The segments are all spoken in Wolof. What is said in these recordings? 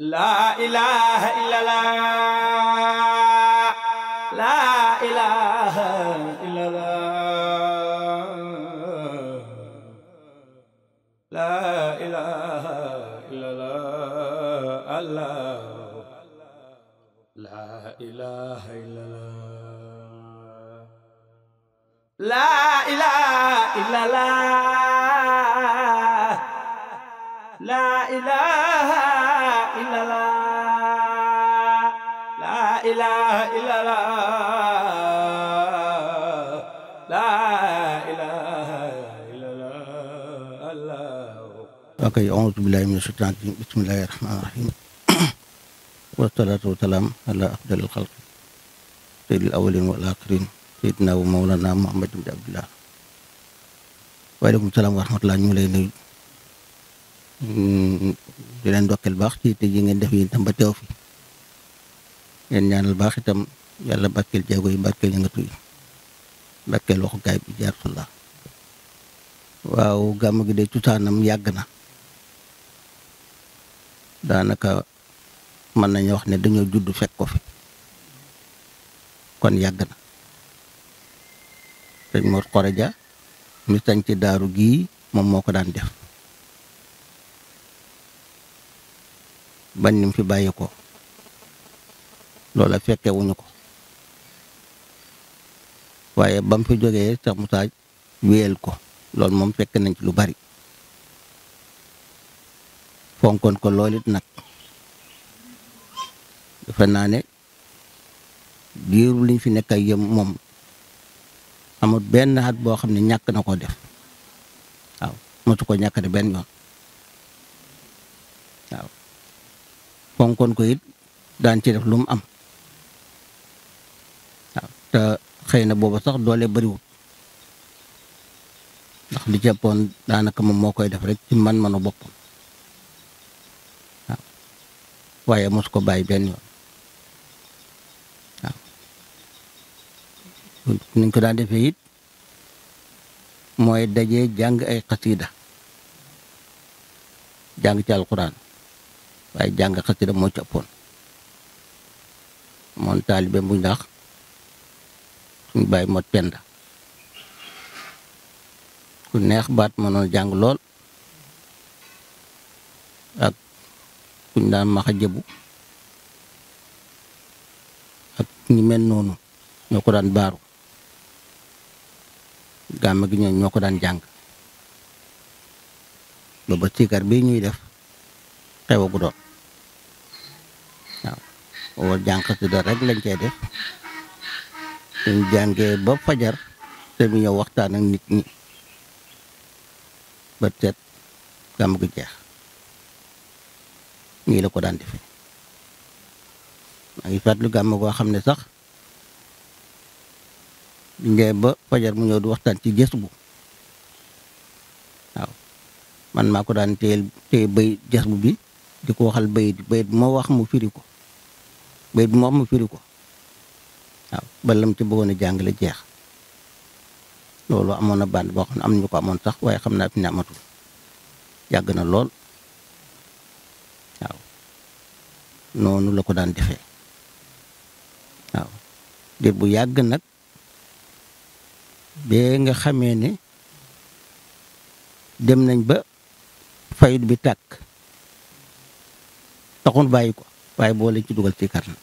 La ilaha illallah. La ilaha illallah. La ilaha illallah. Allah. La ilaha illallah. La ilaha illallah. La ilaha illallah. La ilaha illallah. La ilaha illallah. Allah. Ok, a'uuzu billaahi mina shaytaani rajiim. Bismillaahi rahmaani rahiim. Wassalaatu wassalaam alaa afdalil xalqi sayyidil awwaliin wal aaxiriin sayyidinaa wa mawlaanaa Muhammad ibn Abdillah. Waaleykum salaam wa rahmatullaah. Ñu ngi lay nuyu di leen ndokkeel baax ci te ji ngeen def yi itam ba teew fi ngeen ñaanal baax itam yàlla barkeel jéego yi barkeel yëngatu yi barkeel waxu gaay bi jaaratullaa. waaw gàmm gi de cosaanam yàgg na daanaka mën nañu wax ne dañoo judd fekk ko fi kon yàgg na. sëñ Mor Xoreja mi sañ ci daaru gii moom moo ko daan def ban nim fi bàyyi ko loola fekke wuñu ko waaye bam fi jógee Cheikh Moussa wéyal ko loolu moom fekk nañ ci lu bari fonkoon ko lool it nag defe naa ne diiru liñ fi nekk ak yëm moom amul benn at boo xam ne ñàkk na ko def waaw mosu ko ñàkk de benn yoon waaw fonkoon ko it daan ci def lu mu am waaw te xëy na booba sax doole bariwul ndax li jàppoon daanaka moom moo koy def rek ci man-manu boppam waaw waaye mosu ko bàyyi benn yoon waaw niñ ko daan defee it mooy dajee jàng ay xasida jàng ci alxuraan waaye jàng xasida moo ci ëppoon moon taalibe bu ndax suñ bàyyi mot penda ku neex baat mënoon jàng lool ak kuñ daan maxa jëbu ak ñi mel noonu ñoo ko daan baaru gàmm gi ñoo ko daan jàng booba siikar bii ñuy def xewagu doon waaw war jàng xasida rek lañ cey def suñ jàngee ba fajar te mu ñëw waxtaan ak nit ñi ba seet gàmm gi jeex ñii la ko daan defee maa ngi fàttali gàmm goo xam ne sax njee ba fajar mu ñëw di waxtaan ci gës bu waaw man maa ko daan téye bay gës bu bi di ko waxal bayit bu ma wax mu firi ko bayit bu ma wax mu firi ko waaw ba lam ci bëggoon a jàngale jeex loolu amoon na band boo xam ne am ñu ko amoon sax waaye xam naa fi ne amatul yàgg na lool waaw noonu la ko daan defee waaw diir bu yàgg nag bee nga xamee ne dem nañ ba fayut bi tàkk taxul bàyyi ko waaye boo lañ ci dugal ci karna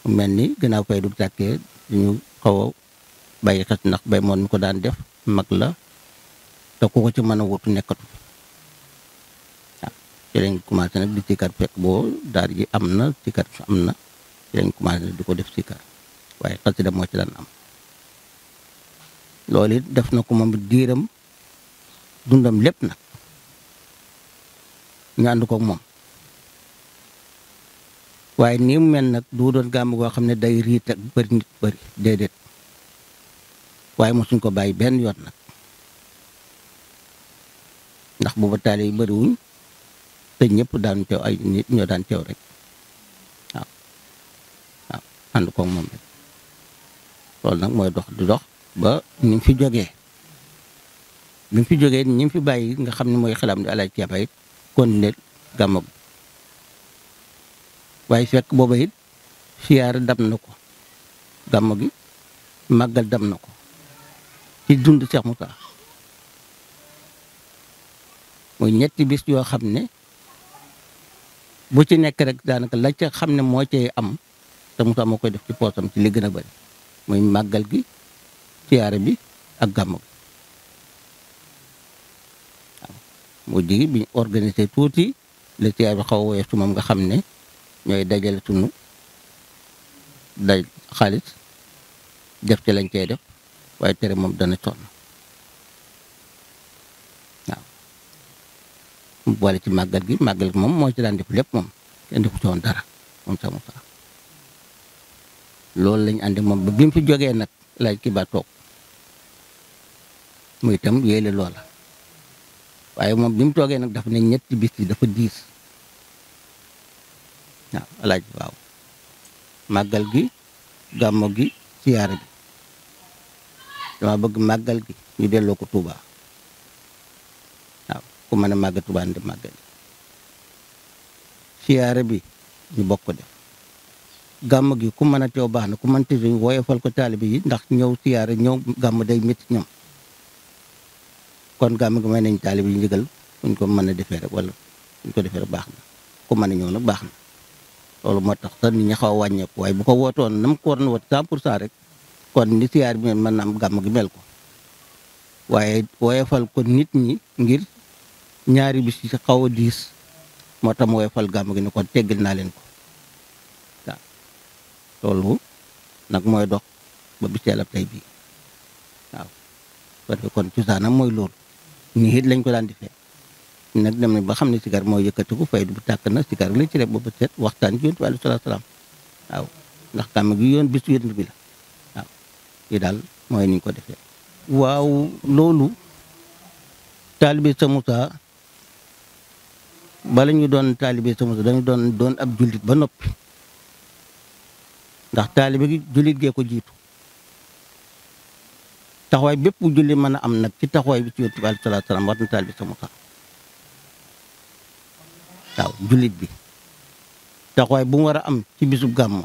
mu mel ni gannaaw fayut bi tàkkee dañu xaw a bàyyi xel ndax bay moon mi ko daan def mag la te ku ko ci mën a wutu nekkatu waaw ci lañ commencé nag di sikar fekk boo daal ji am na sikar am na ci lañ commencé di ko def sikar waaye xasida moo ci daan am loolu it def na ko moom diiram dundam lépp nag ñu ànd koog moom waaye nii mu mel nag du doon gàmm goo xam ne day riit ak bëri nit bëri déedéet waaye mosuñ ko bàyyi benn yoon nag ndax booba taale yi bëriwuñ te ñëpp daan teew ay nit ñoo daan teew rek waaw waaw ànd koog moom rek loolu nag mooy dox di dox ba ni mu fi jógee bi mu fi jógee ñi mu fi bàyyi nga xam ne mooy xelam di alaaj ceeba it continuer gàmm waaye fekk booba it siyaare dam na ko gàmmu gi màggal dam na ko ci dund Cheikh Moussa muy ñetti bis yoo xam ne bu ci nekk rek daanaka la ca xam ne moo cay am te Moussa moo koy def ci poosam ci li gën a bari muy màggal gi siyaare bi ak gàmmu gi waaw mu jigi bi ñu organisé tuuti la siyaare bi xaw a woyof su moom nga xam ne ñooy dajale sunu daj xaalis def ci lañ cey def waaye tere moom dana sonn waaw mu boole ci màggal gi moom moo ci daan def lépp moom kenn defu ci woon dara moom Cheikh Moussa loolu lañ àndi moom ba bi mu fi jógee nag laaj ki ba toog muy itam yéele loola waaye moom bi mu toogee nag dafa ne ñetti bis yi dafa diis waaw alaaj waaw màggal gi gàmmo gi siyaare bi dama bëgg màggal gi ñu delloo ko Touba waaw ku mën a màgg Touba ndi màggal siyaare bi ñu bokk ko def gàmm gi ku mën a teew baax na ku mën teew woyofal ko taalibe yi ndax ñëw siyaare ñëw gàmm day métti ñoom kon gàmm gi may nañ taalibe yi njëgal fuñ ko mën a defee rek wala fuñ ko defee rek baax na ku mën a ñëw nag baax na loolu moo tax sax nit ñi xaw a wàññeeku waaye bu ko wootoon nam ko war na woot 100% rek kon ni siyaare bi mën na am gàmm gi mel ko waaye woyofal ko nit ñi ngir ñaari bis yi xaw a diis moo tax mu woyofal gàmm gi ne kon teggil naa leen ko waaw loolu nag mooy dox ba bis yàlla tey bii waaw parce que kon cosaanam mooy loolu nii it lañ ko daan defee nag dem nañ ba xam ne sikar mooy yëkkatiku faydu bu tàkk na sikar lañ ci def ba set waxtaan ci yonent bi alayhi salaam waaw ndax gàmm gi yoon bisu yonent bi la waaw yi daal mooy niñ ko defee waaw loolu taalibe Cheikh Moussa bala ñu doon taalibe Cheikh Moussa dañu doon ab jullit ba noppi ndax taalibe gi jullit gee ko jiitu taxawaay bépp bu julli mën a am nag ci taxawaay bi ci yonent bi alayhi salaam war na taalibe Cheikh Moussa waaw jullit bi taxawaay bu mu war a am ci bisub gàmmo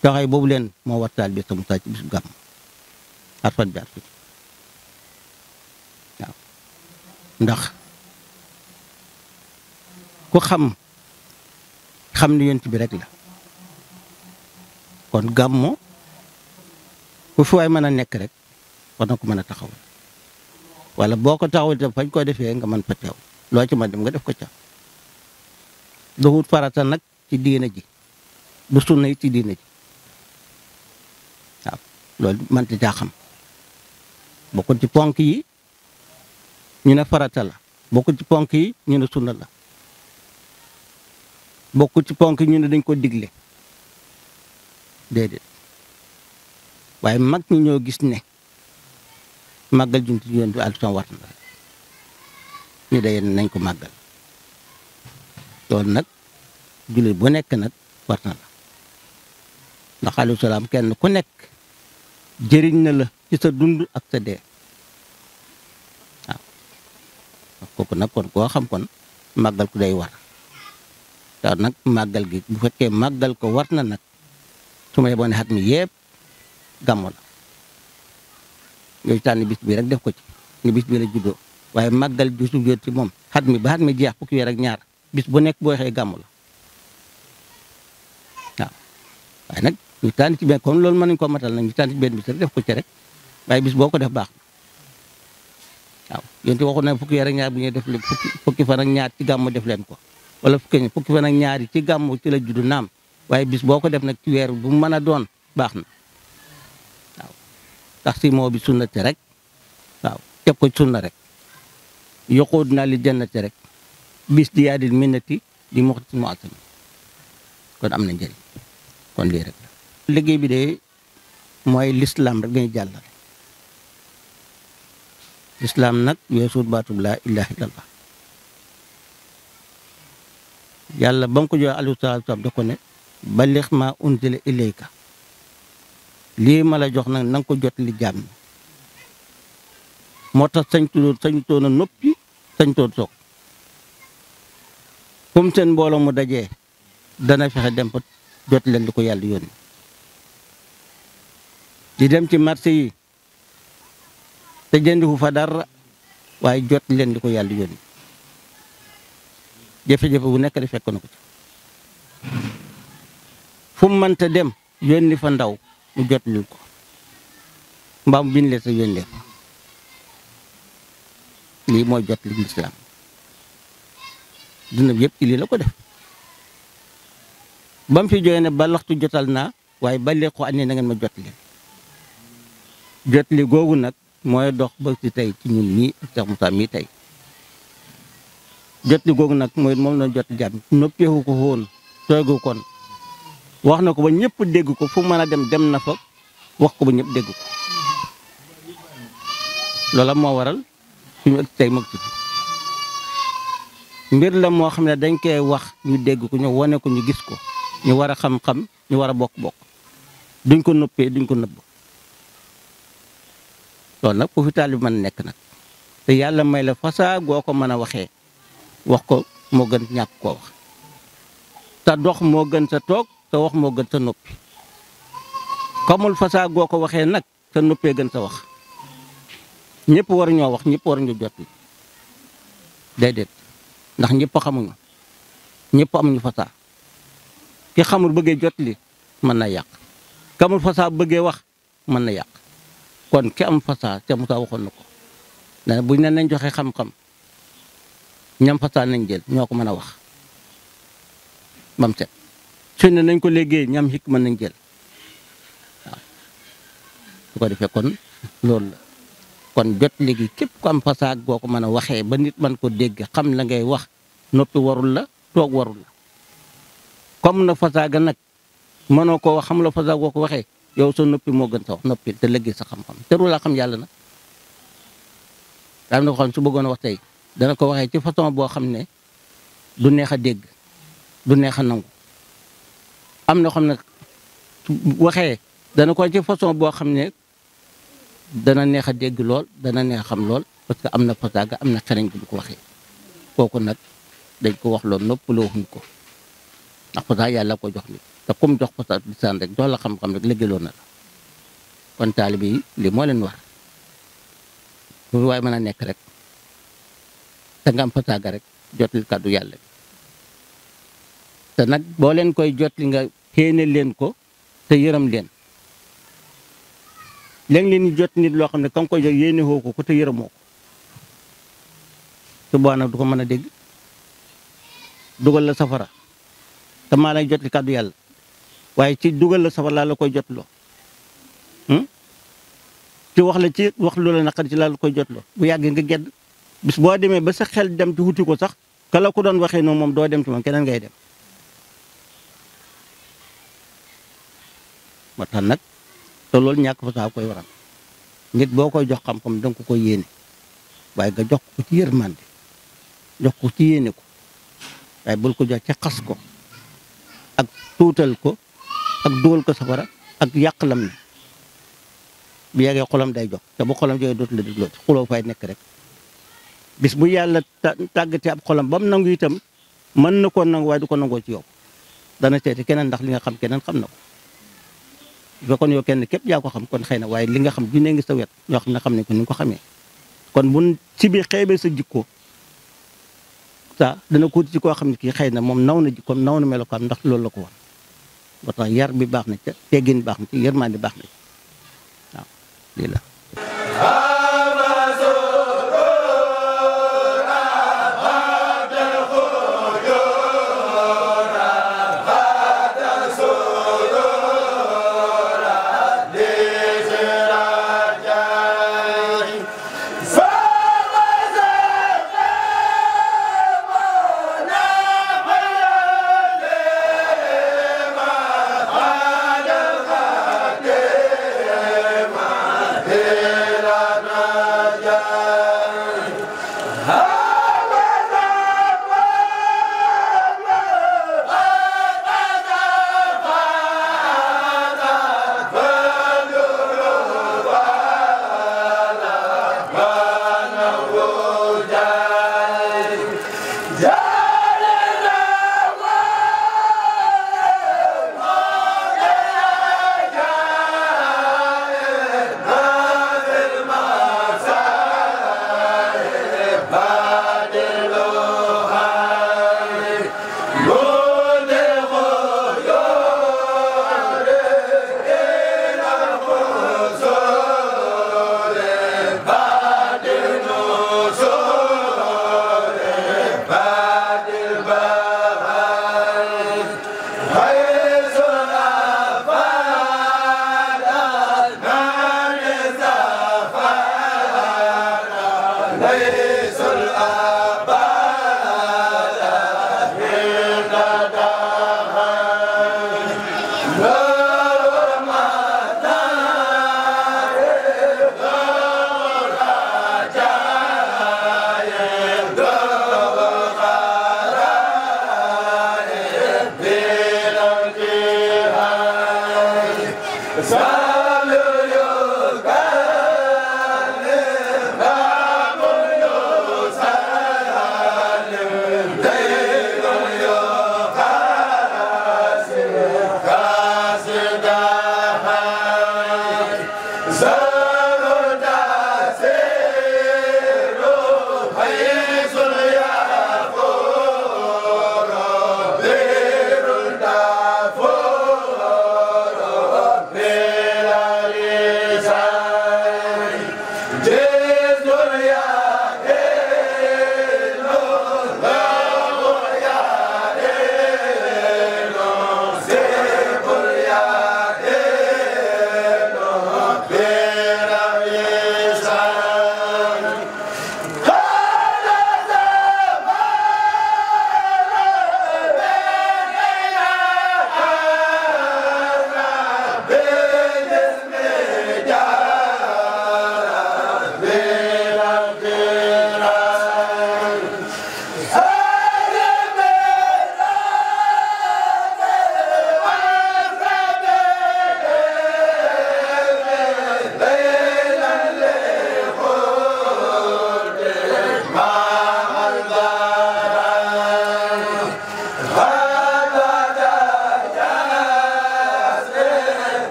taxawaay boobu leen moo war taalibe Cheikh Moussa ci bisub gàmmo arfan bi arfi waaw ndax ku xam ne yonent bi rek la kon gàmmo ku fi waay mën a nekk rek war na ko mën a taxaw wala boo ko taxawal te fañ ko defee nga mën fa teew loo ci mën dem nga def ko ca doxut farata nag ci diina ji du sunna yi ci diina ji waaw loolu mënta caa xam bokkul ci ponk yi ñu ne farata la bokkul ci ponk yi ñu ne sunna la bokkul ci ponk yi ñu ne dañ ko digle déedéet waaye mag ñi ñoo gis ne màggal junti yoon bi alton war na ñu daye nañ ko màggal loolu nag jullit bu nekk nag war na la ndax alayhi salaam kenn ku nekk jëriñ na la ci sa dund ak sa dee waaw kooku nag kon koo xam kon màggal ku day war te nag màggal gi bu fekkee màggal ko war na nag su ma yeboon xat mi yëpp gàmmu la yooyu tànn bis bi rek def ko ci ni bis bi la juddoo waaye màggal bi su jot ci moom xat mi ba xat mi jeex fukki weer ak ñaar bis bu nekk boo xëy gàmmu la waaw waaye nag ñu tànn ci benn comme loolu mën nañu ko matal nag ñu tànn ci benn bis rek def ko ci rek waaye bis boo ko def baax na waaw yéen waxu na fukki weer ak ñaar bu ñuy def fukki fan ak ñaar ci gàmmu def leen ko wala fukki fan ak ñaar yi ci gàmmu ci la juddu naam waaye bis boo ko def nag ci weer bu mu mën a doon baax na waaw tax si moo bi sunnati rek waaw teg ko sunna rek yoqood naa li jannati rek bis di yaadil minnati di muxti mu asami kon am na njëriñ kon lii rek la liggéey bi de mooy l'islam rek dañuy jàllale l'islam nag weesuut baatub laa ilaaha illallah yàlla ba mu ko joxe alayhi salaatu wa salaam da ko ne balligh maa unzila ilayka lii ma la jox nag na nga ko jot li jaam ñi moo tax sañtoon a noppi sañtoon soog comme seen mbooloo mu dajee dana fexe dem fa jot leen di ko yàlla yónni di dem ci marché yi te jëndiwu fa dara waaye jot leen di ko yàlla yónni jafe-jafe bu nekk di fekk na ko ci fu mu mënta dem yónni fa ndaw mu jot lil ko mbaam biñ leen sa yónnee fa lii mooy jot li lislaam dina yëpp ci lii la ko def ba mu fi jógee ne ba waxtu jotal naa waaye ba léegi ko andi na ngeen ma jot leen jot li googu nag mooy dox ba ci tey ci ñun ñii ak Cheikh Moussa mii tey jot li googu nag mooy moom la jot jàmm noppeeku ko woon toogu kon wax na ko ba ñëpp dégg ko fu mën a dem dem na fa wax ko ba ñëpp dégg ko loola moo waral fi mu tey mag ci mbir la moo xam ne dañ koy wax ñu dégg ko ñu wane ko ñu gis ko ñu war a xam-xam ñu war a bokk-bokk duñ ko noppee duñ ko nëbb loolu nag fu fi taal bi mën a nekk nag te yàlla may la fasaa goo ko mën a waxee wax ko moo gën ñàkk koo wax te dox moo gën sa toog te wax moo gën sa noppi xamul fasaa goo ko waxee nag sa noppee gën sa wax ñëpp war ñoo wax ñëpp war ñu jot li déedéet ndax ñëpp xamuñu ñëpp amuñu fasaa ki xamul bëggee jot li mën na yàq xamul fasaa bëggee wax mën na yàq kon ki am fasaa ca Moussa waxoon na ko ne buñ ne nañ joxe xam-xam ñam fasaa nañ jël ñoo ko mën a wax bam set suñ ne nañ ko liggéey ñam xikk mën nañ jël waaw su ko defee kon loolu la kon jot léegi képp ku am fasaa boo ko mën a waxee ba nit man ko dégg xam la ngay wax noppi warul la toog warul la comme na fasaa ga nag mënoo ko wax xam la fasaa boo ko waxee yow sa noppi moo gën sa wax noppi te léegi sa xam-xam te ru laa xam yàlla nag daam na ko xam su bëggoon a wax tey dana ko waxee ci façon boo xam ne du neex a dégg du neex a nangu am na xam ne waxee dana ko ci façon boo xam ne dana neex a dégg lool dana neex a xam lool parce que am na fasaa ga am na xereñ bu ko waxee kooku nag dañ ko wax loolu noppaloo wuñ ko ndax fasaa yàlla ko jox ni te comme jox fasaa lisaan rek jox la xam-xam rek liggéeyloo na la kon taalibe yi li moo leen war lu waaye mën a nekk rek te nga am fasaa ga rek jotli kàddu yàlla bi te nag boo leen koy jotli nga xéene leen ko te yërëm leen léegi leen ñu jot nit loo xam ne ka nga koy jot yéene woo ko te yërëmoo ko su boobaa nag du ko mën a dégg dugal la safara te maa lay jotli kàddu yàlla waaye ci dugal la safara laa la koy jotloo ci wax lu la naqari ci laa la koy jotloo bu yàggee nga gedd bis boo demee ba sa xel dem ci wuti ko sax ka la ko doon waxee noonu moom doo dem ci moom keneen ngay dem moo tax nag te loolu ñàkk fasaa koy waral nit boo koy jox xam-xam danga ko koy yéene waaye nga jox ko ci yërmande jox ko ci yéene ko waaye bul ko jox ci xas ko ak tuutal ko ak dugal ko safara ak yàq lam ne bu yàggee xolam day jox te bu xolam jógee dootu la dégloo xuloo fay nekk rek bis bu yàlla tàggatee ab xolam ba mu nangu itam mën na koo nangu waaye du ko nangoo ci yow dana seeti keneen ndax li nga xam keneen xam na ko ba kon yow kenn képp yaa ko xam kon xëy na waaye li nga xam ju ne ngi sa wet ñoo xam ne xam nañ ko ni nga ko xamee kon bu ci biir xeebee sa jikko sa dana ko ci koo xam ne kii xëy na moom naw na jikkoom naw na melokaan ndax loolu la ko woon ba tax yar bi baax na ca teggin baax na ci yërmande baax na ci waaw lii la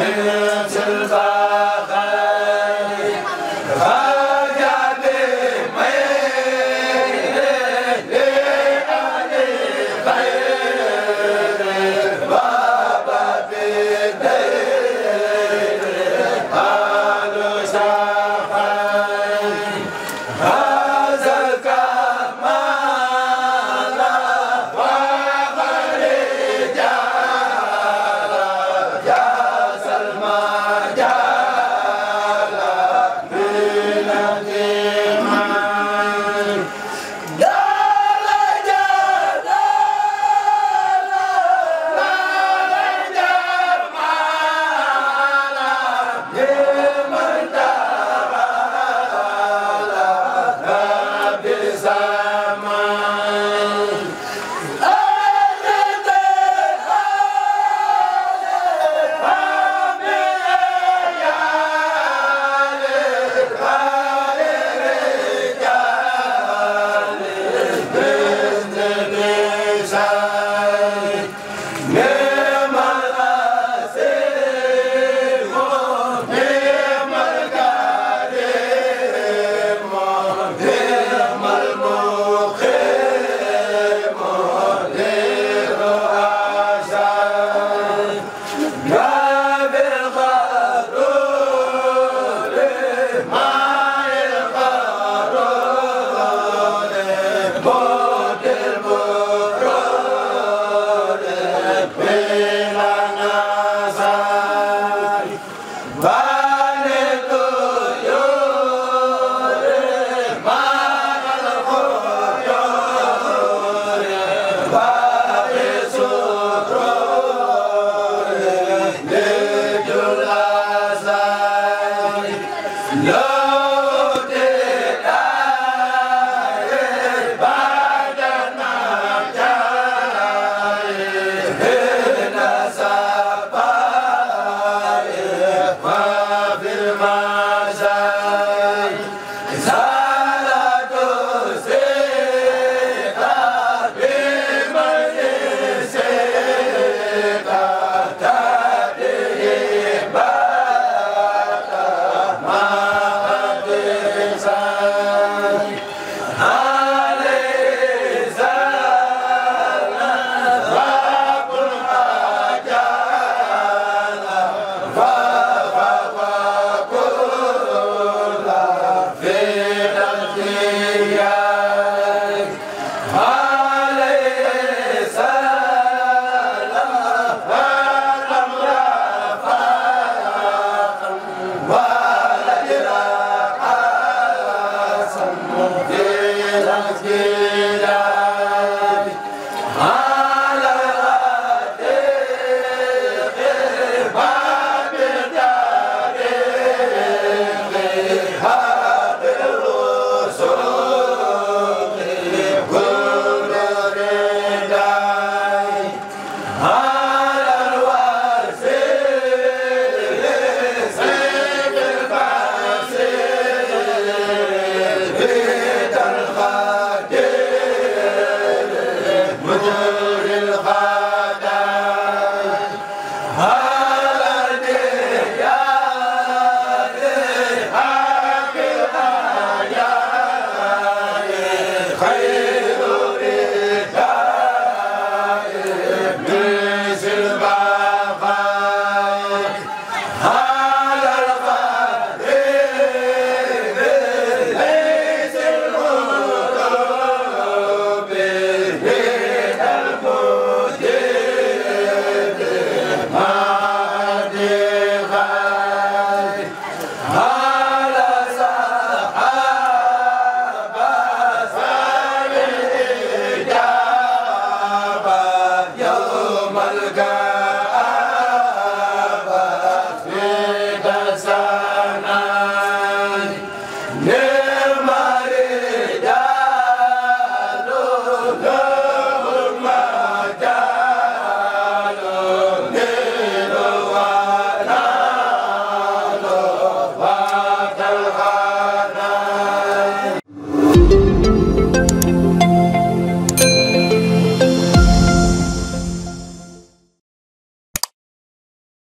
Yeah.